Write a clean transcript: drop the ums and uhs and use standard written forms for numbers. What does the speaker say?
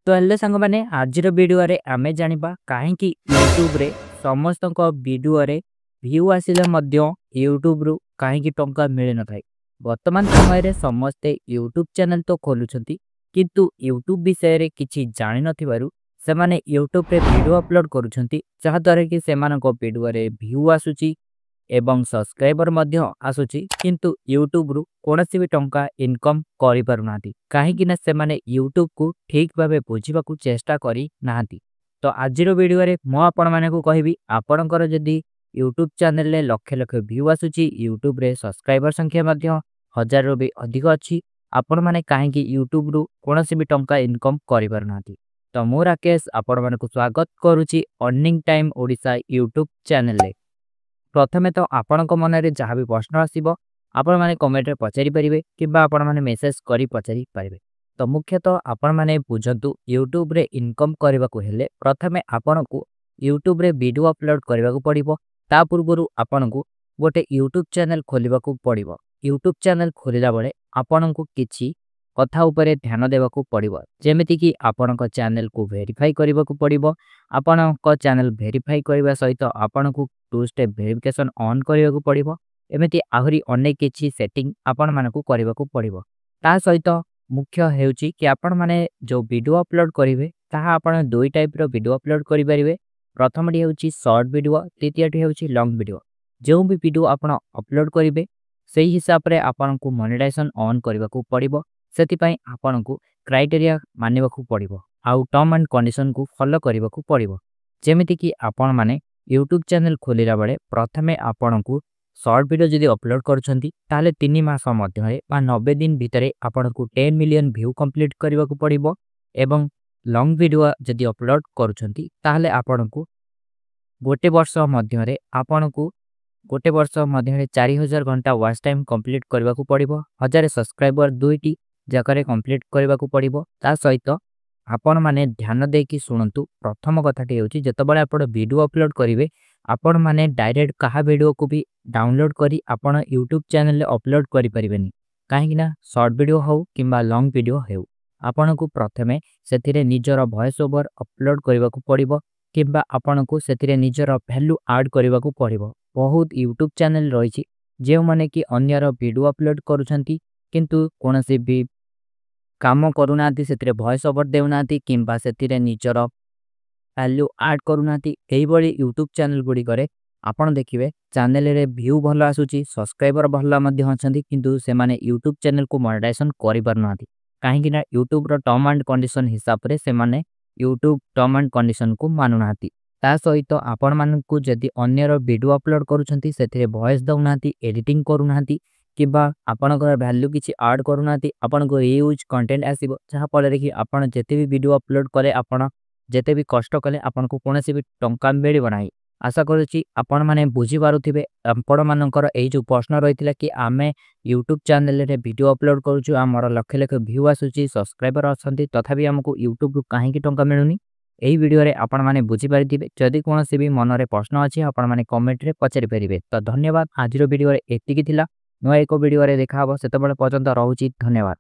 ତ ହେଲେ ସାଙ୍ଗମାନେ, ଆଜିର ଭିଡ଼ିଓରେ ଆମେ ଜାଣିବା କାହିଁକି ୟୁଟ୍ୟୁବରେ ସମସ୍ତଙ୍କ ଭିଡ଼ିଓରେ ଭ୍ୟୁ ଆସିଲେ ମଧ୍ୟ ୟୁଟ୍ୟୁବରୁ କାହିଁକି ଟଙ୍କା ମିଳିନଥାଏ। ବର୍ତ୍ତମାନ ସମୟରେ ସମସ୍ତେ ୟୁଟ୍ୟୁବ ଚ୍ୟାନେଲ ତ ଖୋଲୁଛନ୍ତି, କିନ୍ତୁ ୟୁଟ୍ୟୁବ ବିଷୟରେ କିଛି ଜାଣିନଥିବାରୁ ସେମାନେ ୟୁଟ୍ୟୁବରେ ଭିଡ଼ିଓ ଅପଲୋଡ଼ କରୁଛନ୍ତି, ଯାହାଦ୍ୱାରା କି ସେମାନଙ୍କ ଭିଡ଼ିଓରେ ଭ୍ୟୁ ଆସୁଛି ଏବଂ ସବସ୍କ୍ରାଇବର ମଧ୍ୟ ଆସୁଛି, କିନ୍ତୁ ୟୁଟ୍ୟୁବରୁ କୌଣସି ବି ଟଙ୍କା ଇନକମ୍ କରିପାରୁନାହାନ୍ତି। କାହିଁକି ନା ସେମାନେ ୟୁଟ୍ୟୁବକୁ ଠିକ୍ ଭାବେ ବୁଝିବାକୁ ଚେଷ୍ଟା କରିନାହାନ୍ତି। ତ ଆଜିର ଭିଡ଼ିଓରେ ମୁଁ ଆପଣମାନଙ୍କୁ କହିବି, ଆପଣଙ୍କର ଯଦି ୟୁଟ୍ୟୁବ ଚ୍ୟାନେଲରେ ଲକ୍ଷ ଲକ୍ଷ ଭ୍ୟୁ ଆସୁଛି, ୟୁଟ୍ୟୁବରେ ସବସ୍କ୍ରାଇବର ସଂଖ୍ୟା ମଧ୍ୟ ହଜାରରୁ ବି ଅଧିକ ଅଛି, ଆପଣମାନେ କାହିଁକି ୟୁଟ୍ୟୁବରୁ କୌଣସି ବି ଟଙ୍କା ଇନକମ୍ କରିପାରୁନାହାନ୍ତି। ତ ମୁଁ ରାକେଶ ଆପଣମାନଙ୍କୁ ସ୍ୱାଗତ କରୁଛି ଅର୍ଣ୍ଣିଂ ଟାଇମ୍ ଓଡ଼ିଶା ୟୁଟ୍ୟୁବ ଚ୍ୟାନେଲରେ। ପ୍ରଥମେ ତ ଆପଣଙ୍କ ମନରେ ଯାହା ବି ପ୍ରଶ୍ନ ଆସିବ, ଆପଣମାନେ କମେଣ୍ଟରେ ପଚାରି ପାରିବେ କିମ୍ବା ଆପଣମାନେ ମେସେଜ କରି ପଚାରି ପାରିବେ। ତ ମୁଖ୍ୟତଃ ଆପଣମାନେ ବୁଝନ୍ତୁ, ୟୁଟ୍ୟୁବରେ ଇନକମ୍ କରିବାକୁ ହେଲେ ପ୍ରଥମେ ଆପଣଙ୍କୁ ୟୁଟ୍ୟୁବରେ ଭିଡ଼ିଓ ଅପଲୋଡ଼ କରିବାକୁ ପଡ଼ିବ। ତା ପୂର୍ବରୁ ଆପଣଙ୍କୁ ଗୋଟେ ୟୁଟ୍ୟୁବ ଚ୍ୟାନେଲ ଖୋଲିବାକୁ ପଡ଼ିବ। ୟୁଟ୍ୟୁବ ଚ୍ୟାନେଲ ଖୋଲିଲା ବେଳେ ଆପଣଙ୍କୁ କିଛି କଥା ଉପରେ ଧ୍ୟାନ ଦେବାକୁ ପଡ଼ିବ, ଯେମିତିକି ଆପଣଙ୍କ ଚ୍ୟାନେଲକୁ ଭେରିଫାଇ କରିବାକୁ ପଡ଼ିବ। ଆପଣଙ୍କ ଚ୍ୟାନେଲ ଭେରିଫାଇ କରିବା ସହିତ ଆପଣଙ୍କୁ ଟୁ ଷ୍ଟେପ୍ ଭେରିଫିକେସନ୍ ଅନ୍ କରିବାକୁ ପଡ଼ିବ। ଏମିତି ଆହୁରି ଅନେକ କିଛି ସେଟିଂ ଆପଣମାନଙ୍କୁ କରିବାକୁ ପଡ଼ିବ। ତା ସହିତ ମୁଖ୍ୟ ହେଉଛି କି ଆପଣମାନେ ଯେଉଁ ଭିଡ଼ିଓ ଅପଲୋଡ଼ କରିବେ, ତାହା ଆପଣ ଦୁଇ ଟାଇପ୍ର ଭିଡ଼ିଓ ଅପଲୋଡ଼ କରିପାରିବେ। ପ୍ରଥମଟି ହେଉଛି ସର୍ଟ ଭିଡ଼ିଓ, ଦ୍ୱିତୀୟଟି ହେଉଛି ଲଙ୍ଗ ଭିଡ଼ିଓ। ଯେଉଁ ବି ଭିଡ଼ିଓ ଆପଣ ଅପଲୋଡ଼ କରିବେ, ସେଇ ହିସାବରେ ଆପଣଙ୍କୁ ମନିଟାଇଜେସନ୍ ଅନ୍ କରିବାକୁ ପଡ଼ିବ। ସେଥିପାଇଁ ଆପଣଙ୍କୁ କ୍ରାଇଟେରିଆ ମାନିବାକୁ ପଡ଼ିବ ଆଉ ଟର୍ମ ଆଣ୍ଡ କଣ୍ଡିସନକୁ ଫଲୋ କରିବାକୁ ପଡ଼ିବ। ଯେମିତିକି ଆପଣମାନେ ୟୁଟ୍ୟୁବ ଚ୍ୟାନେଲ ଖୋଲିଲା ବେଳେ ପ୍ରଥମେ ଆପଣଙ୍କୁ ସର୍ଟ ଭିଡ଼ିଓ ଯଦି ଅପଲୋଡ଼ କରୁଛନ୍ତି, ତାହେଲେ 3 ମାସ ମଧ୍ୟରେ ବା 90 ଦିନ ଭିତରେ ଆପଣଙ୍କୁ 10 ମିଲିୟନ ଭ୍ୟୁ କମ୍ପ୍ଲିଟ୍ କରିବାକୁ ପଡ଼ିବ, ଏବଂ ଲଙ୍ଗ ଭିଡ଼ିଓ ଯଦି ଅପଲୋଡ଼ କରୁଛନ୍ତି, ତାହେଲେ ଆପଣଙ୍କୁ ଗୋଟେ ବର୍ଷ ମଧ୍ୟରେ 4000 ଘଣ୍ଟା ୱାଚ୍ ଟାଇମ୍ କମ୍ପ୍ଲିଟ୍ କରିବାକୁ ପଡ଼ିବ, 1000 ସବସ୍କ୍ରାଇବର ଦୁଇଟି ଜାଗାରେ କମ୍ପ୍ଲିଟ୍ କରିବାକୁ ପଡ଼ିବ। ତା ସହିତ ଆପଣମାନେ ଧ୍ୟାନ ଦେଇକି ଶୁଣନ୍ତୁ। ପ୍ରଥମ କଥାଟି ହେଉଛି, ଯେତେବେଳେ ଆପଣ ଭିଡ଼ିଓ ଅପଲୋଡ଼ କରିବେ, ଆପଣମାନେ ଡାଇରେକ୍ଟ କାହା ଭିଡ଼ିଓକୁ ବି ଡାଉନଲୋଡ଼ କରି ଆପଣ ୟୁଟ୍ୟୁବ ଚ୍ୟାନେଲରେ ଅପଲୋଡ଼ କରିପାରିବେନି। କାହିଁକିନା ସର୍ଟ ଭିଡ଼ିଓ ହେଉ କିମ୍ବା ଲଙ୍ଗ ଭିଡ଼ିଓ ହେଉ, ଆପଣଙ୍କୁ ପ୍ରଥମେ ସେଥିରେ ନିଜର ଭଏସ୍ ଓଭର ଅପଲୋଡ଼ କରିବାକୁ ପଡ଼ିବ କିମ୍ବା ଆପଣଙ୍କୁ ସେଥିରେ ନିଜର ଭ୍ୟାଲୁ ଆଡ଼୍ କରିବାକୁ ପଡ଼ିବ। ବହୁତ ୟୁଟ୍ୟୁବ ଚ୍ୟାନେଲ ରହିଛି ଯେଉଁମାନେ କି ଅନ୍ୟର ଭିଡ଼ିଓ ଅପଲୋଡ଼ କରୁଛନ୍ତି, କିନ୍ତୁ କୌଣସି ବି କାମ କରୁନାହାନ୍ତି, ସେଥିରେ ଭଏସ୍ ଓଭର ଦେଉନାହାନ୍ତି କିମ୍ବା ସେଥିରେ ନିଜର ଭ୍ୟାଲୁ ଆଡ଼୍ କରୁନାହାନ୍ତି। ଏହିଭଳି ୟୁଟ୍ୟୁବ ଚ୍ୟାନେଲ ଗୁଡ଼ିକରେ ଆପଣ ଦେଖିବେ ଚ୍ୟାନେଲରେ ଭ୍ୟୁ ଭଲ ଆସୁଛି, ସବସ୍କ୍ରାଇବର ଭଲ ମଧ୍ୟ ଅଛନ୍ତି, କିନ୍ତୁ ସେମାନେ ୟୁଟ୍ୟୁବ ଚ୍ୟାନେଲକୁ ମନିଟାଇଜେସନ୍ କରିପାରୁନାହାନ୍ତି। କାହିଁକିନା ୟୁଟ୍ୟୁବର ଟର୍ମ ଆଣ୍ଡ କଣ୍ଡିସନ ହିସାବରେ ସେମାନେ ୟୁଟ୍ୟୁବ ଟର୍ମ ଆଣ୍ଡ କଣ୍ଡିସନକୁ ମାନୁନାହାନ୍ତି। ତା ସହିତ ଆପଣମାନଙ୍କୁ ଯଦି ଅନ୍ୟର ଭିଡ଼ିଓ ଅପଲୋଡ଼ କରୁଛନ୍ତି, ସେଥିରେ ଭଏସ୍ ଦେଉନାହାନ୍ତି, ଏଡ଼ିଟିଂ କରୁନାହାନ୍ତି କିମ୍ବା ଆପଣଙ୍କର ଭ୍ୟାଲୁ କିଛି ଆଡ଼୍ କରୁନାହାନ୍ତି, ଆପଣଙ୍କୁ ରିୟୁଜ୍ କଣ୍ଟେଣ୍ଟ ଆସିବ, ଯାହାଫଳରେ କି ଆପଣ ଯେତେ ବି ଭିଡ଼ିଓ ଅପଲୋଡ଼ କଲେ, ଆପଣ ଯେତେ ବି କଷ୍ଟ କଲେ, ଆପଣଙ୍କୁ କୌଣସି ବି ଟଙ୍କା ମିଳିବ ନାହିଁ। ଆଶା କରୁଛି ଆପଣମାନେ ବୁଝିପାରୁଥିବେ। ଆପଣମାନଙ୍କର ଏଇ ଯେଉଁ ପ୍ରଶ୍ନ ରହିଥିଲା କି ଆମେ ୟୁଟ୍ୟୁବ ଚ୍ୟାନେଲରେ ଭିଡ଼ିଓ ଅପଲୋଡ଼ କରୁଛୁ, ଆମର ଲକ୍ଷ ଲକ୍ଷ ଭ୍ୟୁ ଆସୁଛି, ସବସ୍କ୍ରାଇବର ଅଛନ୍ତି, ତଥାପି ଆମକୁ ୟୁଟ୍ୟୁବରୁ କାହିଁକି ଟଙ୍କା ମିଳୁନି, ଏହି ଭିଡ଼ିଓରେ ଆପଣମାନେ ବୁଝିପାରିଥିବେ। ଯଦି କୌଣସି ବି ମନରେ ପ୍ରଶ୍ନ ଅଛି, ଆପଣମାନେ କମେଣ୍ଟରେ ପଚାରି ପାରିବେ। ତ ଧନ୍ୟବାଦ, ଆଜିର ଭିଡ଼ିଓରେ ଏତିକି ଥିଲା। ନୂଆ ଏକ ଭିଡ଼ିଓରେ ଦେଖା ହେବ, ସେତେବେଳେ ପର୍ଯ୍ୟନ୍ତ ରହୁଛି, ଧନ୍ୟବାଦ।